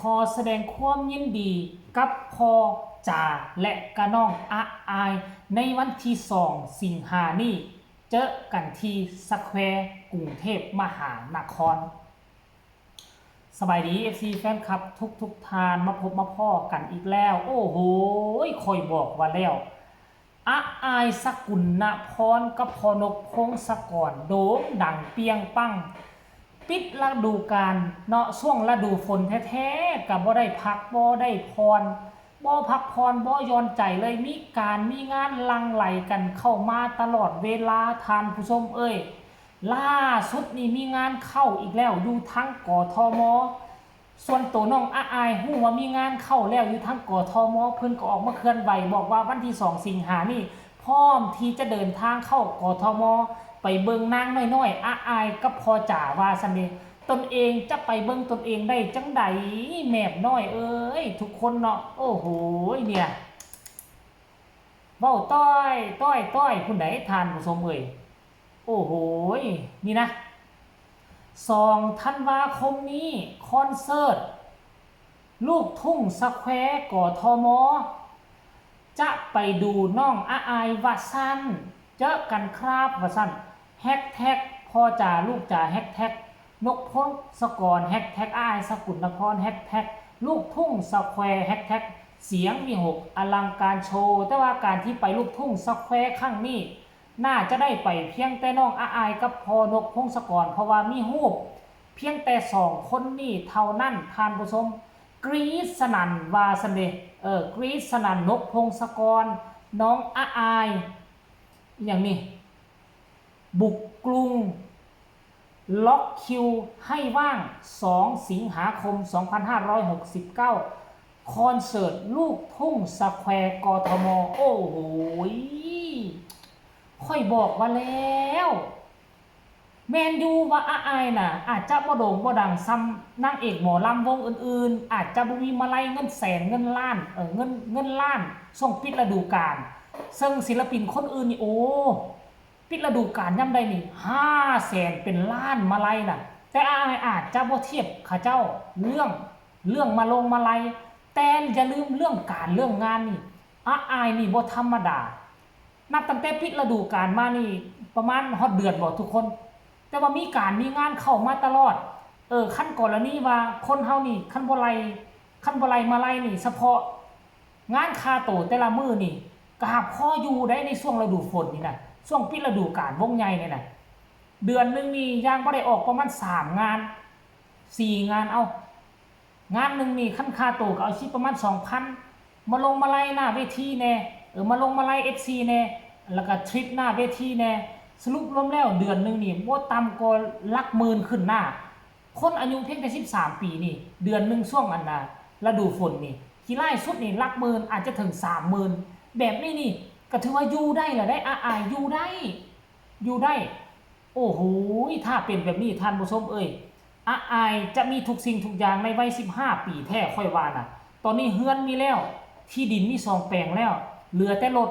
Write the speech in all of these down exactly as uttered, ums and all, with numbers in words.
ขอแสดงความยินดีกับพ่อจ๋าและกะน้องอะอาย ในวันที่สองสิงหานี้ เจอกันที่สแควร์กรุงเทพมหานคร สบายดี เอฟซี แฟนคลับทุกทุกๆท่าน มาพบมาพ้อกันอีกแล้ว โอ้โหย ข่อยบอกว่าแล้ว อะอาย สกุลนพร กับพ่อนกพงศกร โด่งดังเปรียงปัง ปิดฤดูกาลเนาะ ช่วงฤดูฝนแท้ๆ ก็บ่ได้พัก บ่ได้ผ่อน บ่พักผ่อน บ่หย่อนใจเลย มีการมีงานหลั่งไหลกันเข้ามาตลอดเวลา ท่านผู้ชมเอ้ย ล่าสุดนี่มีงานเข้าอีกแล้ว อยู่ทาง กทม. ส่วนตัวน้องอะอาย ฮู้ว่ามีงานเข้าแล้วอยู่ทาง กทม. เพิ่นก็ออกมาเคลื่อนไหว บอกว่าวันที่สองสิงหานี้ พร้อมที่จะเดินทางเข้า กทม. ไปเบิ่งนางน้อยๆ อะอาย กับพ่อจ๋า ว่าซั่นเด้ ตนเองจะไปเบิ่งตนเองได้จั่งใด แมบน้อยเอ้ย ทุกคนเนาะ โอ้โหย เนี่ย เว้าต้อย ต้อย ต้อย ผู้ใด ท่านผู้ชมเอ้ย โอ้โหย นี่นะ สองธันวาคมนี้ คอนเสิร์ต ลูกทุ่งสแควร์ กทม. จะไปดูน้องอะอาย ว่าซั่น เจอกันครับ ว่าซั่น แฮชแท็ก พ่อจ๋าลูกจ๋า แฮชแท็ก นกพงศกร แฮชแท็ก อะอาย สกุลนพร แฮชแท็ก ลูกทุ่งสแควร์ แฮชแท็ก เสียงวิหก อลังการโชว์ แต่ว่าการที่ไปลูกทุ่งสแควร์ครั้งนี้ น่าจะได้ไปเพียงแต่น้องอะอายกับพ่อนกพงศกร เพราะว่ามีรูปเพียงแต่สองคนนี้เท่านั้น ท่านผู้ชม กรี๊ดสนั่น ว่าซั่นเด้ เออ กรี๊ดสนั่น นกพงศกร น้องอะอาย อย่างนี้ บุกกรุง ล็อกคิวให้ว่าง สองสิงหาคม สองพันห้าร้อยหกสิบเก้า คอนเสิร์ตลูกทุ่งสแควร์ กทม. โอ้โหย ข่อยบอกว่าแล้ว แม่นอยู่ว่าอะอายน่ะ อาจจะบ่โด่งบ่ดังส่ำนางเอกหมอลำวงอื่นๆ อาจจะบ่มีมาลัยเงินแสนเงินล้าน เออ เงิน เงินล้าน ช่วงปิดฤดูกาล ซึ่งศิลปินคนอื่นนี่ โอ้ ปิดฤดูกาลยามใดนี่ ห้าแสนเป็นล้านมาลัยน่ะ แต่อะอายอาจจะบ่เทียบเขาเจ้าเรื่อง เรื่องมาลงมาลัย แต่อย่าลืมเรื่องการเรื่องงานนี่ อะอายนี่บ่ธรรมดา นับตั้งแต่ปิดฤดูกาลมานี่ ประมาณฮอดเดือนบ่ทุกคน แต่ว่ามีการมีงานเข้ามาตลอด เออ คันกรณีว่าคนเฮานี่ คันบ่ไล่ คันบ่ไล่มาลัยนี่ เฉพาะงานค่าโตแต่ละมื้อนี่ ก็หาบคออยู่ได้ในช่วงฤดูฝนนี่นะ ช่วงปิดฤดูกาลวงใหญ่นี่นะ เดือนหนึ่งนี่ย่างบ่ได้ออกประมาณสามงาน สี่งาน เอ้า งานหนึ่งนี่คันค่าโตก็เอาสิประมาณสองพัน มาลงมาลัยหน้าเวทีแน่ เออ มาลงมาลัย เอฟซี แน่ แล้วก็ทริปหน้าเวทีแน่ สรุปรวมแล้วเดือนหนึ่งนี่บ่ต่ำกว่าหลักหมื่นขึ้นหน้า คนอายุเพียงแต่สิบสามปีนี่ เดือนหนึ่งช่วงอันน่ะ ฤดูฝนนี่ ขี้ร้ายสุดนี่หลักหมื่น อาจจะถึงสามหมื่น แบบนี้นี่ ก็ถือว่าอยู่ได้แหละได้ อะอาย อยู่ได้ อยู่ได้ โอ้โหย ถ้าเป็นแบบนี้ท่านผู้ชมเอ้ย อะอายจะมีทุกสิ่งทุกอย่างในวัยสิบห้าปีแท้ ข่อยว่าน่ะ ตอนนี้เฮือนมีแล้ว ที่ดินมีสองแปลงแล้ว เหลือแต่รถ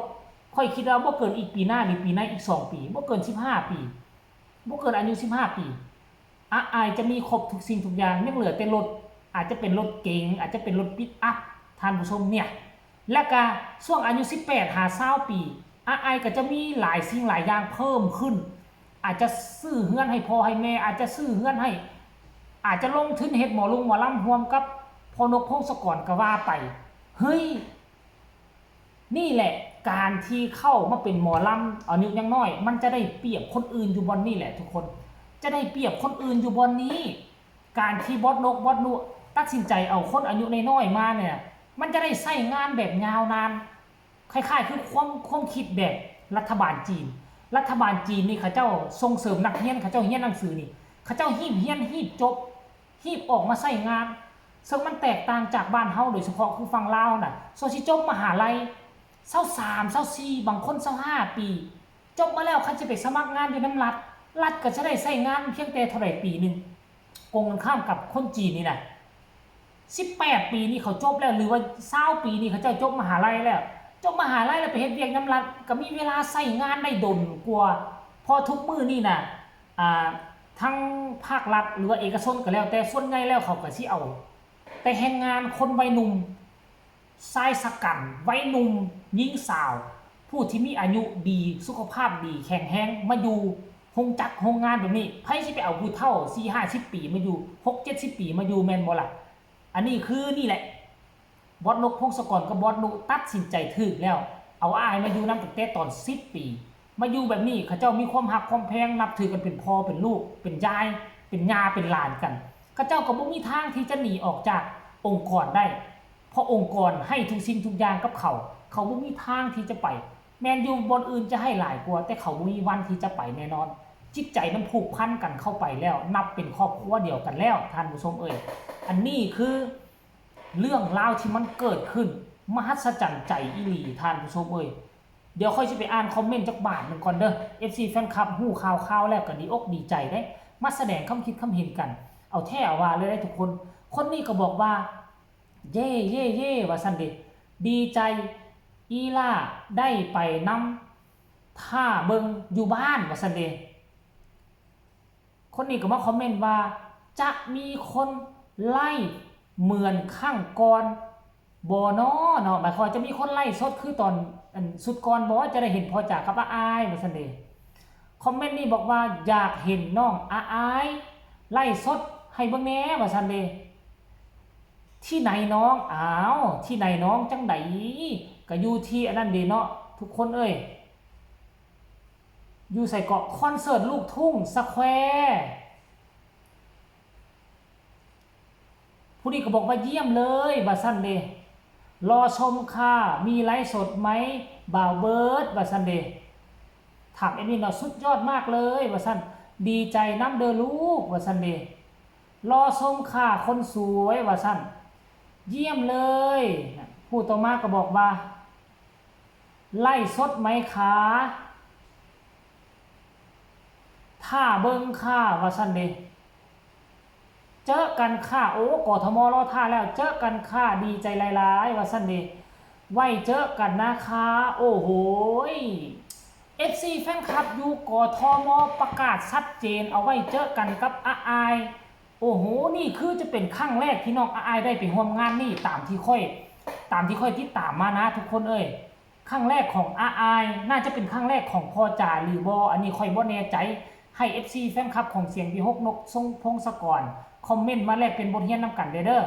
ข่อยคิดว่าบ่เกินอีกปีหน้าหรือปีหน้าอีกสองปี บ่เกินสิบห้าปี บ่เกินอายุสิบห้าปี อะอายจะมีครบทุกสิ่งทุกอย่าง ยังเหลือแต่รถ อาจจะเป็นรถเก๋ง อาจจะเป็นรถปิกอัพ ท่านผู้ชมเนี่ย และก็ช่วงอายุสิบแปดหาซาวปี อะอายก็จะมีหลายสิ่งหลายอย่างเพิ่มขึ้น อาจจะซื้อเฮือนให้พ่อให้แม่ อาจจะซื้อเฮือนให้ อาจจะลงทุนเฮ็ดหมอลงหมอลำร่วมกับพ่อนกพงศกรก็ว่าไป เฮ้ย นี่แหละ การที่เข้ามาเป็นหมอลำอายุยังน้อย มันจะได้เปรียบคนอื่นอยู่บ่อนนี่แหละทุกคน จะได้เปรียบคนอื่นอยู่บ่อนนี้ การที่บอสนกบอสนุตัดสินใจเอาคนอายุน้อยๆมาเนี่ย มันจะได้ใช้งานแบบยาวนาน คล้ายๆคือความ ความคิดแบบรัฐบาลจีน รัฐบาลจีนนี่เขาเจ้าส่งเสริมนักเรียน เขาเจ้าเรียนหนังสือนี่ เขาเจ้าฮีบเรียน ฮีบจบ ฮีบออกมาใช้งาน ซึ่งมันแตกต่างจากบ้านเฮา โดยเฉพาะคือฝั่งลาวน่ะ ส่วนสิจบมหาลัย ซาวสาม ซาวสี่ บางคน ซาวห้าปี จบมาแล้วคันสิไปสมัครงานอยู่นำรัฐ รัฐก็จะได้ใช้งานเพียงแต่เท่าใดปีหนึ่ง กงกันข้ามกับคนจีนนี่น่ะ สิบแปดปีนี่เขาจบแล้ว หรือว่าซาวปีนี่เขาเจ้าจบมหาลัยแล้ว จบมหาลัยแล้วไปเฮ็ดเวียกนำรัฐ ก็มีเวลาใช้งานได้ดนกว่า เพราะทุกมื้อนี่น่ะ อ่า ทั้งภาครัฐหรือว่าเอกชนก็แล้วแต่ ส่วนใหญ่แล้วเขาก็สิเอา แต่แฮงงานคนวัยหนุ่ม ชายชะกัน วัยหนุ่ม หญิงสาว ผู้ที่มีอายุดี สุขภาพดี แข็งแรง มาอยู่โฮงจักรโฮงงานแบบนี้ ไผสิไปเอาผู้เฒ่า สี่ห้าสิบปีมาอยู่ หกเจ็ดสิบปีมาอยู่ แม่นบ่ล่ะ อันนี้คือนี่แหละ บอสนก พงศกร กับบอสนุตัดสินใจถูกแล้ว เอาอ้ายมาอยู่นำตั้งแต่ตอนสิบปี มาอยู่แบบนี้ เขาเจ้ามีความฮักความแพง นับถือกันเป็นพ่อเป็นลูก เป็นยาย เป็นย่าเป็นหลานกัน เขาเจ้าก็บ่มีทางที่จะหนีออกจากองค์กรได้ เพราะองค์กรให้ทุกสิ่งทุกอย่างกับเขา เขาบ่มีทางที่จะไป แม่นอยู่บ่อนอื่นจะให้หลายกว่า แต่เขาบ่มีวันที่จะไปแน่นอน จิตใจมันผูกพันกันเข้าไปแล้ว นับเป็นครอบครัวเดียวกันแล้ว ท่านผู้ชมเอ่ย อันนี้คือเรื่องราวที่มันเกิดขึ้น มหัศจรรย์ใจอีหลี ท่านผู้ชมเอ่ย เดี๋ยวค่อยสิไปอ่านคอมเมนต์จักบาทหนึ่งก่อนเด้อ เอฟซี แฟนคลับฮู้ข่าวๆแล้วก็ดีอกดีใจเด้ มาแสดงความคิดความเห็นกัน เอาแท้เอาว่าเลยเด้ทุกคน คนนี้ก็บอกว่า เย้ เย้ เย้ ว่าซั่นเด้ ดีใจ อีหล่าได้ไปนำ ถ้าเบิ่งอยู่บ้าน ว่าซั่นเด้ คนนี้ก็มาคอมเมนต์ว่า จะมีคนไลฟ์เหมือนครั้งก่อนบ่น้อเนาะ หมายความว่าจะมีคนไลฟ์สดคือตอน อันสุดก่อนบ่ จะได้เห็นพ่อจ๋ากับอาอาย ว่าซั่นเด้ คอมเมนต์นี้บอกว่า อยากเห็นน้องอาอายไลฟ์สดให้เบิ่งแหน่ ว่าซั่นเด้ ที่ไหนน้อง อ้าว ที่ไหนน้องจังใด ก็อยู่ที่อันนั้นเด้เนาะ ทุกคนเอ้ย อยู่ไสเกาะ คอนเสิร์ตลูกทุ่งสแควร์ ผู้นี้ก็บอกว่าเยี่ยมเลย ว่าซั่นเด้ รอชมค่ะ มีไลฟ์สดไหม บ่าวเบิร์ด ว่าซั่นเด้ ถามแอดมินเนาะ สุดยอดมากเลย ว่าซั่น ดีใจนำเด้อลูก ว่าซั่นเด้ รอชมค่ะ คนสวย ว่าซั่น เยี่ยมเลย ผู้ต่อมาก็บอกว่า ไลฟ์สดไหมคะ ถ้าเบิ่งค่ะ ว่าซั่นเด้ เจอกันค่ะ โอ้ กทม รอท่าแล้ว เจอกันค่ะ ดีใจหลายๆ ว่าซั่นเด้ ไว้เจอกันนะคะ โอ้โหย เอฟซี แฟนคลับอยู่ กทม ประกาศชัดเจน เอาไว้เจอกันกับอาอาย โอ้โห นี่คือจะเป็นครั้งแรกที่น้องอาอายได้ไปร่วมงานนี่ ตามที่ค่อย ตามที่ค่อยติดตามมานะทุกคนเอ้ย ครั้งแรกของอาอาย น่าจะเป็นครั้งแรกของพ่อจ๋าหรือบ่ อันนี้ค่อยบ่แน่ใจ ให้ เอฟซี แฟนคลับของเสียงวีหก นก ทรง พงศกร คอมเมนต์มาแลกเปลี่ยนบทเรียนนำกันเด้อเด้อ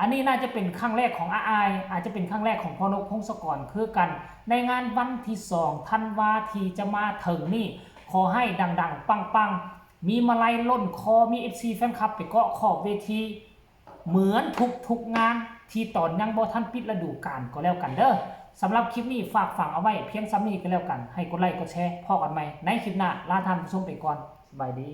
อันนี้น่าจะเป็นครั้งแรกของอาอาย อาจจะเป็นครั้งแรกของพ่อนก พงศกรคือกัน ในงานวันที่สองธันวาที่จะมาถึงนี่ ขอให้ดังๆ ปังๆ มีมาลัยล้นคอ มี เอฟซี แฟนคลับไปเกาะขอบเวที เหมือนทุกๆงานที่ตอนยังบ่ทันปิดฤดูกาลก็แล้วกันเด้อ สำหรับคลิปนี้ฝากฝังเอาไว้เพียงส่ำนี้ก็แล้วกัน ให้กดไลค์กดแชร์ พ้อกันใหม่ในคลิปหน้า ลาท่านผู้ชมไปก่อน สบายดี